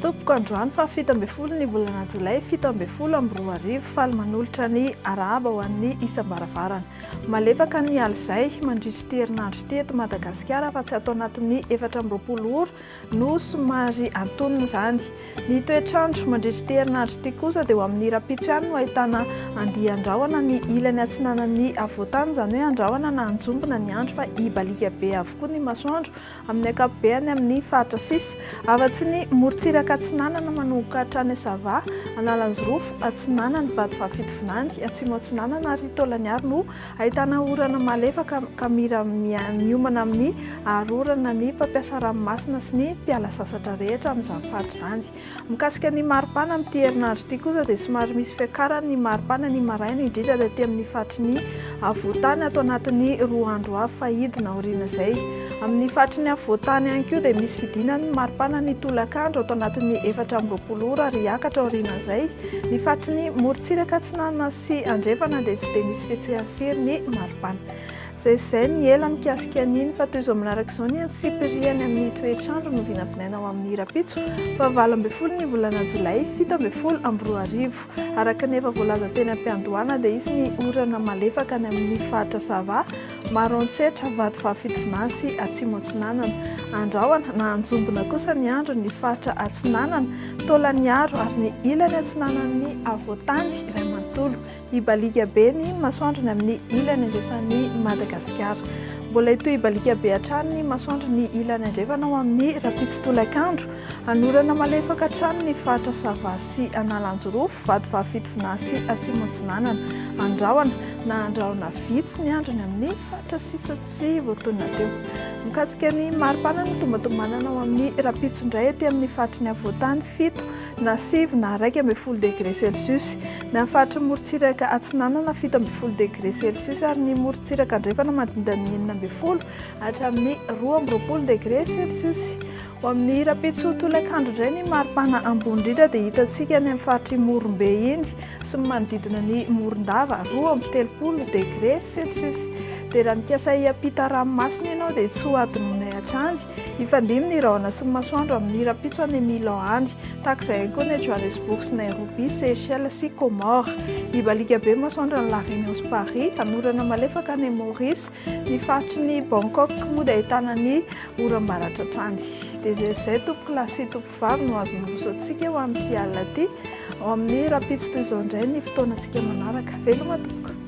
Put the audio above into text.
Tompoko androany faha 17 ny volana jolay 2017, faly manolotra ny arahaba ho an'ny isam-baravarana. Malefaka ny alizay mandritra ity herinandro ity eto Madagasikara fa tsy ato anatin'ny 24 ora no somary antonona izany. Ny toetr'andro mandritra ity herinandro ity kosa dia ho amin'ny rahampitso ihany no ahitana andian-drahona ny ilany atsinanan'ny afovoan-tany, izany hoe andrahona na anjombona ny andro fa hibaliaka be avokoa ny masoandro amin'ny ankapobeny amin'ny faritra sisa afa-tsy ny morontsiraka atsinanana manomboka hatrany Sava, Analanjirofo, Atsinanana, Vatovavy-Fitovinany, Atsimo Atsinanana ary Taolagnaro no Ahitana orana malefaka ka mira miomana amin'ny aro-orana ny mpampiasa ranomasina sy ny mpiala sasatra rehetra amin'izany faritra izany. Mikasika ny maripana amin'ity herinandro ity kosa dia somary misy fiakarany ny maripana ny maraina indrindra taty amin'ny faritry ny afovoantany ato anatin'ny roa andro avy fa hidina aorian'izay. Amin'ny faritry ny afovoantany ihany koa dia misy fidinany ny maripana ny tolakandro ato anatin'ny 24 ora ary hiakatra aorian'izay. Ny faritry ny morontsiraka atsinanana sy andrefana dia tsy dia misy fihetsehany firy ny maripana. Izay sy izay ny ela mikasika an'iny fa toy izao manaraka izao ny antsipiriany amin'ny toetr'andro no vinavinaina ho amin'ny rahampitso faha 18 ny volana jolay 2017. Araka ny efa voalaza teny am-piandohana dia hisy ny orana malefaka any amin'ny faritra Sava, Maroantsetra, Vatovavy Fitovinany sy Atsimo Atsinanana. Andrahona na anjombona kosa ny andro ny faritra Atsinanana, Taolagnaro ary ny ilany atsinanan'ny afovoantany iray manontolo. Hibaliaka be ny masoandro ny amin'ny ilany andrefan'i Madagasikara. Mbola hitohy hibaliaka be hatrany ny masoandro ny ilany andrefana ho amin'ny rahampitso tolakandro. Hanorana malefaka hatrany ny faritra Sava sy Analanjirofo, Vatovavy Fitovinany sy Atsimo Atsinanana. Andrahona na andrahona vitsy ny andro ny amin'ny faritra sisa tsy voatonona teo. Mikasika ny maripana no tombantombanana ho amin'ny rahampitso indray aty amin'ny faritry ny afovoantany, 7 na 9 na 11 degre celsius. Ny amin'ny faritry ny morontsiraka atsinanana, 17 degre celsius ary ny morontsiraka andrefana manodidina ny 16 hatramin'ny 22 degre celsius. Ho amin'ny rahampitso tolakandro indray ny maripana ambony indrindra dia hitantsika any amin'ny faritr'i Morombe iny sy ny manodidina ny Morondava, 32 degre celsius. Dia raha mikasa hiampita ranomasina ianao dia tsy ho adinoinay hatrany. Hifandimby ny rahona sy ny masoandro amin'ny rahampitso any Milan any. Tahaka izay ihany koa ny Johannesburg sy Nairobi, Seychelles sy Comores. Hibaliaka be ny masoandro any La Réunion sy Paris. Hanorana malefaka any Maurice. Ny faritry ny Bangkok moa dia ahitana ny oram-baratra hatrany. Dia izay izay tompokolahy sy tompokovavy no azo naroso antsika ho amin'ity alina ity. Ao amin'ny rahampitso toy izao indray ny fotoanantsika manaraka. Veloma tompoko.